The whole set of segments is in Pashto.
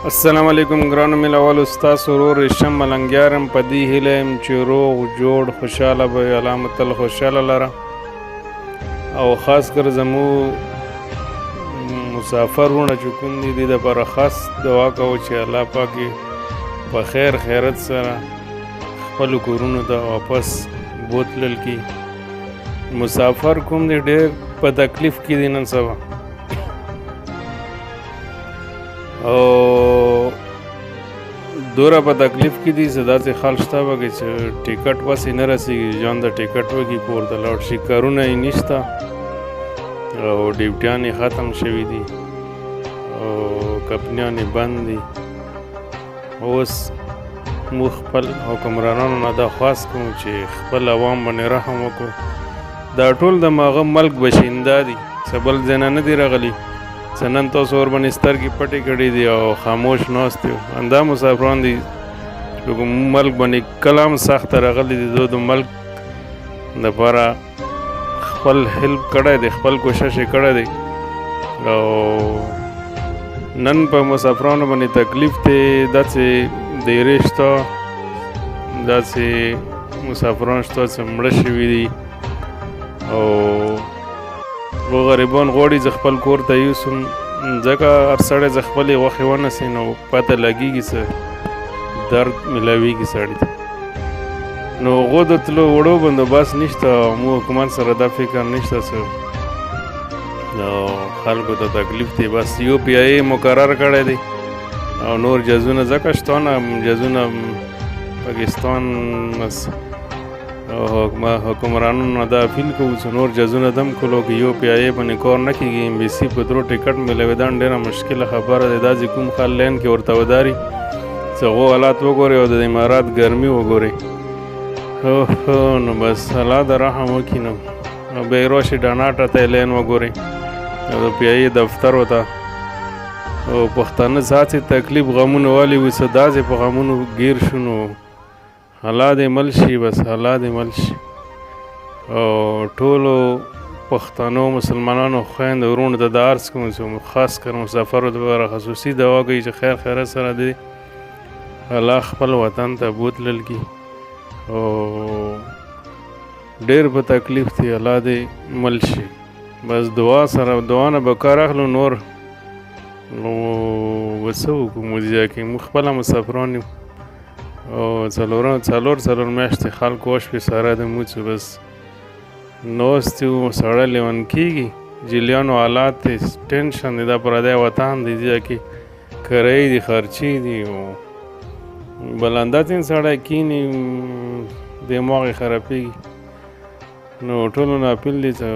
السلام علیکم ګرانو ملوالو، ستاسو ورور ریشم ملنګیار یم. په دې هیله یم چې روغ جوړ خوشحاله به وي. الله مو تل خوشحاله لره، او خاص کر زمو مسافر وروڼه چې کوم دي، دې دپاره خاص دعا کوو چې الله پاک یې په خیر خیرت سره خپلو کورونو ته واپس بوتلل کی. مسافر کوم دي، ډېر په تکلیف کې دي نن سبا، او دوره په تکلیف کې دي چې داسې خال شته به کې چې ټیکټ وسې نه رسېږي، ژوند د ټیکټ وکړي کور ته لاړ شي. کارونه یې نشته او ډیوټیانې ختم شوي دي او کمپنیانې بند دي. اوس موږ خپل حکمرانانو نه دا خواست کوو چې خپل عوام باندې رحم وکړو. دا ټول د ماغه ملک بشینده دي، څه بل ځای نه نه دي راغلي. څه نن تاسو ورباندې سترګې پټې کړې دي او خاموش ناست یو. همدا مسافران دي چې په کوم ملک باندې کله هم سخته راغلي دي، دوی د ملک دپاره خپل هیلپ کړی دی، خپل کوشش یې کړی دی. او نن په مسافرانو باندې تکلیف دی، داسې دیرې شته، داسې مسافران شته چې مړه شوي دي، او و غریبان غواړي چې خپل کور ته یوسم، ځکه هر سړی چې خپلې غوښې ونسي نو پته لګېږي څه درد میلاویږي سړي ته. نو هغو د تلو وړو بندوبست نشته، او مو حکومت سره دا فکر نشته چې نو خلکو ته تکلیف دی. بس یو پی آی مقرر کړی دی او نور جزونه ځکه شته نه، جزونه پاکستان بس حکمرانانو دا اپیل کوو چې نور جزونه دم کولو کې یو پی آی باندې کار نه کېږي. ایم بي سي په درو ټیکټ ملوېدان ډېره مشکله خبره ده. دا چې کوم خال لین کې ورته وداري چې هغو حالات وګوري او د امارات ګرمي وګوري، نو بس الله د رحم وکړي. نو بیا یې راشي ډاناټه ته لین وګوري او د پی آی دفتر ورته. او پښتانه څه تکلیف غمونه والي وي، څه داسې په غمونو ګیر شو، نو الله دې مل شي، بس الله دې مل شي. او ټولو پښتنو مسلمانانو خویندو وروڼو ته دا عرض کوم چې خاص کر مسافرو دپاره خصوصي دعا کوي چې خیر خیرت سره دې الله خپل وطن ته بوتلل کي، او ډېر په تکلیف دی، الله دې مل شي. بس دعا سره دعا نه به کار اخلو، نور نو وڅه وکړو؟ موږ ځای کې موږ خپله مسافران یو، او څلور څلور څلور میاشتې خلکو وشپې سره د موڅو بس نوست یو، سړی لیون کېږي. جلیانو حالات دی، ټینشن دی، دا پردی وطن دی، ځای کې کرایې دي، خرچې دي، او بل اندازې سړی کیني دماغ یې خرابېږي. نو ټولو نه اپیل دی چې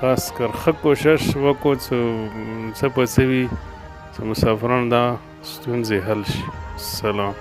خاص کر ښه کوشش وکړو چې څه په څه وي چې مسافرانو دا ستونزې حل شي. سلام.